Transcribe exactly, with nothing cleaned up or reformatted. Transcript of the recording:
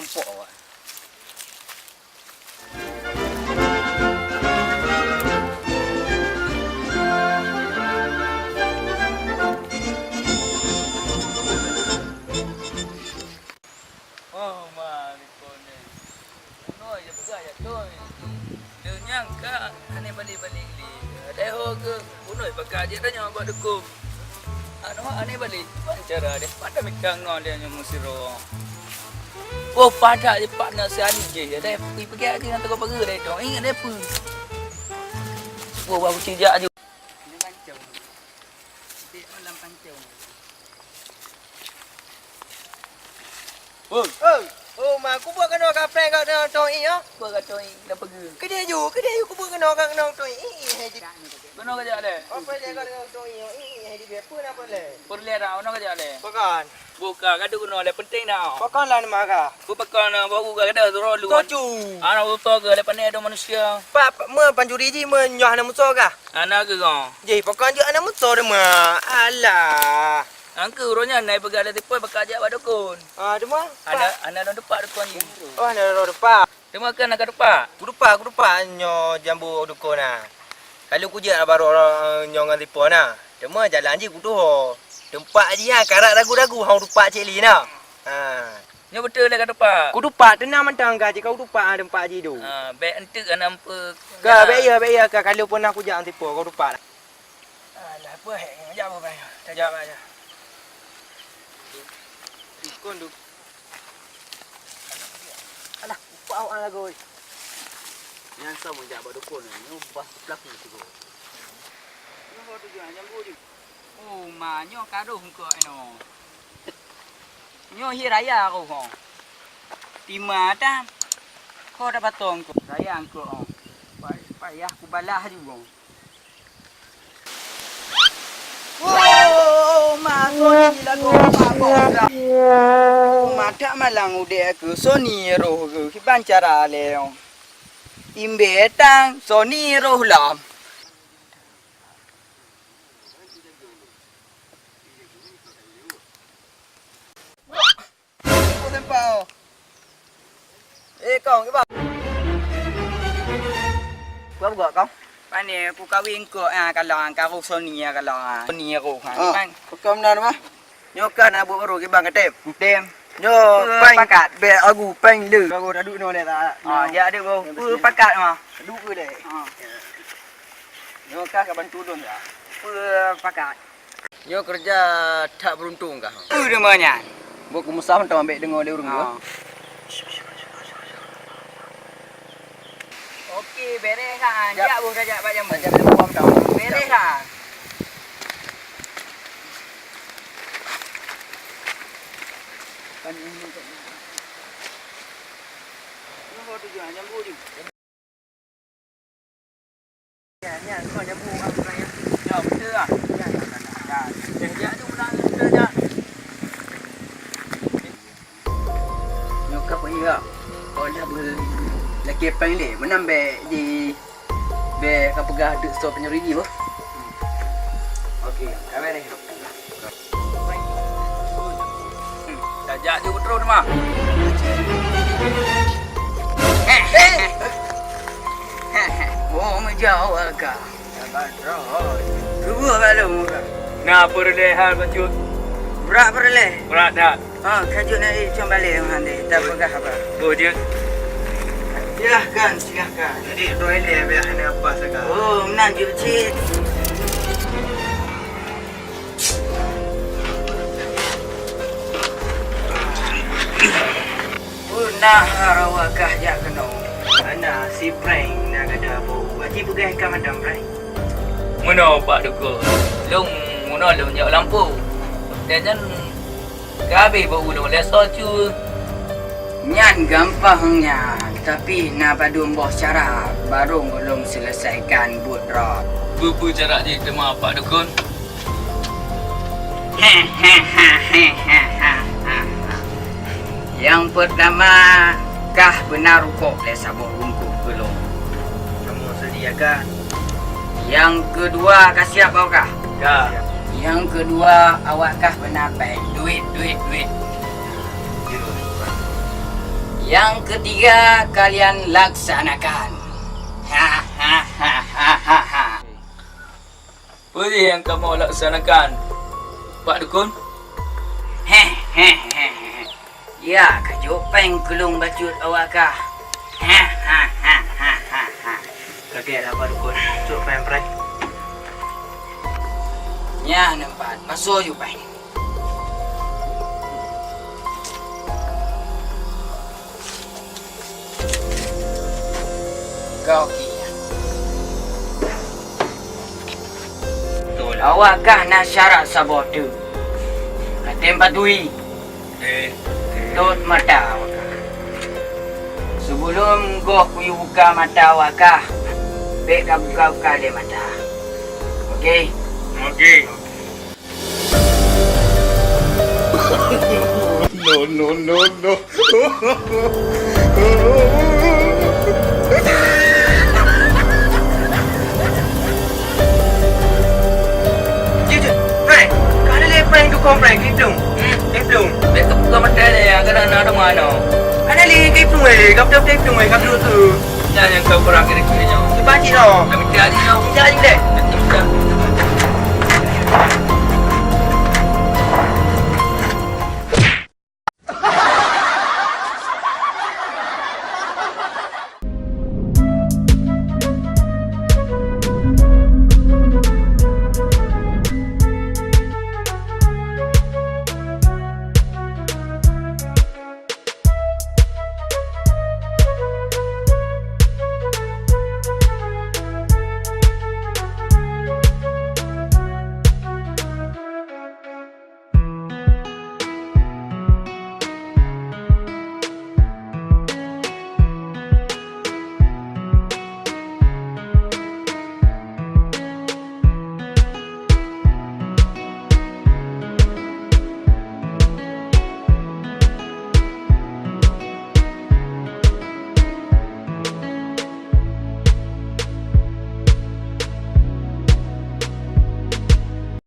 Pok awak. Oh, ma, likot ni. Bunoe ya peugah ya, Toy. Dia nyang ka aneh balik-balik li. Ada ho ke? Bunoe pakai aja dah nyawa buat dukung. Anu aneh balik. Bukan cara dia. Pada mikang ngon dia nyomu siro. Oh, pada dia partner si Ani je. Dia pergi-pergi aja dengan tengok pergi dia tu. Ingat dia apa? Oh, baru cijak je. Dia mancung. Dia malam pancung. Oh. Oh, oh, ma, kubuet keunoe ka prank keunoe Toy, oh. Kubuet keunoe Toy, dah pergi. Keudeh ju, keudeh ju kubuet keunoe keunoe Toy. Ih, ih, hai di. Keunoe kajak lé. Apa lé keunoe Toy, oh. Ih, ih, hai di, apa nak apa lé? Peureulèe dah, keunoe kajak lé. Pakon? Buka, gaduh keunoe lé, penting dah. Pakon lah nama ka? Ku pakon, baru ka gaduh turun lu. Tocu. Anak motor ke, lepas ni ada manusia. Pak, me pancuri ji, me nyoh anak motor ka? Anak ke kau? Jih, pakon je anak motor deh, ma. Alah. Angke uroe nyan nai peugah lé sipoi baka jak bak dukon. Ah, teuma? Ana, ana lôn tepak dukon jih. Oh, ana lôn tepak. Teuma keu na ka tepak? Kudupak, kudupak nyoe jambu dukon na. Kalau kujak baroe nyoe ngon sipoi na. Teuma jalan jih kutuho. Teumpat jih ha, karat ragu-ragu hang dupak cek li na. Ha. Nyoe beutôi lé ka tepak? Kudupak, teunang mantong ka jih ka kudupak ha, teumpat jih tu. Ha, bèk enteuk ana meupe. Ka, bèk iya, bèk iya ka. Kalau pernah kujak ngon sipoi, kudupak. Alah, peue hek nyoe? Jak beubai nyoe. Tajak bak nyoe. Dukon tu. Alah, upak awak lagoe. Nyan sama jak bak dukon nyoe, bah pelaku sigoe. Nyoe ho tujuan jambu tu. Oh, ma nyoe ka roh engkau inoe. Nyoe hi raya roh ho. Tima ta. Kau dah patong kau. Raya engkau ho. Payah kubalah juga. Oh, ma Sony lagoe mabok dah. Matak malang udek ke Sony roh ke kiban cara leong. Imbe tang Sony roh lam. Sempat oh. Eh, kong, kiban? Peue buet kong? Pane ku kawin kok, ah, kalon, ka roh Sony, ah, kalon, ah. Sony roh, ah. Ah, kiban? Pakon meunan, mah? Nyoe kan abu baru kiban ka tem. Tem. Nyoe peng pakat. Bèk agu peng le. Baru dah duduk nyoe leh tak? Ah, jak dek bro. Peue pakat, mah? Duduk ke dek? Ah. Nyoe kan ka bantu lôn tak? Peue pakat? Nyoe keureuja that beuruntung kah? Peue teuma nyan? Buet keumeusah mantong ambek deungoe lé ureueng dua. Ha. Oke, beres ha. Siap. Jak boh tajak bak jambu. Tajak jambu mantong. Beres ha. Nyoe ho tujuan jambu tu. Ya, ya, kau jambu orang tu ya. Ya, betul lah. Ya, ya, ya, ya. Ya, ya, tu ulang betul dah. Nyoe ka peue ya? Kau dah ber-, lakée péng lé. Meunan bèk di, bèk ka peugah deuk soe pencuri jih, boh. Oke, ka beres. Tajak ju beutôi teuma. Oh, meujaweueb ka. Saban droe. Tuboh balong ka. Na peureulèe hal bacut. Brat peureulèe. Brat that. Ha, ka jeuet na, eh, com balèe han deh. Tapeugah haba. Boh jeuet. Silahkan, silahkan. Jadi, droe lé biar hana apa saga. Oh, meunan jeuet cit. Peue na rawa kah jak keunoe? Hana, si Prank na gata bôh. Aji peugah ikan madam, Prank. Meunoe, Pak Dukon. Lôn, meunoe lôn jak lampu. Dan nyan ka habéh bak ulôn lé soe cu. Nyan gampang nyan, tapi na padum boh cara barô ulôn seuleusaikan buet droe. Peue-peue cara jih teuma, Pak Dukon? Nyang peurtama, kah beuna rukok lé saboh bungkôh keu lôn. Kamoe seudia kah? Nyang keudua, kah siap kah? Ka. Nyang keudua, awak kah beuna péng. Duit, duit, duit. Yang ketiga, kalian laksanakan. Hahaha. Peue nyang kamoe laksanakan, Pak Dukon? Heh, heh, heh, heh. Ya, kajok péng keu lôn bacut awak kah. Heh, heh, heh, heh, heh, heh. Ka gét lah, Pak Dukon. Cok péng preh. Nyan, Pak, pasoe ju péng. Kau kian. Betul. Awak kah na syarat saboh teuk. Katem patui. Eh. Tot mata awak kah. Sebelum goh kuyue buka mata awak kah, bèk kabuka-buka lé mata. Oke? Oke. No, no, no, no. Jeuet, jeuet. Prank. Ka na lé prank tukang prank, Kei Plung. Hmm? Kei Plung. Bèk kabuka mata lé, kadang na teuma nyoe. Ka na lé, Kei Plung, eh. Ka beutôi Kei Plung, eh. Ka beutôi tu. Nyan nyang kau kurang kira-kira nyoe. Cuba cit nyoe. Kami cari nyoe. Cari deh. Betul, betul.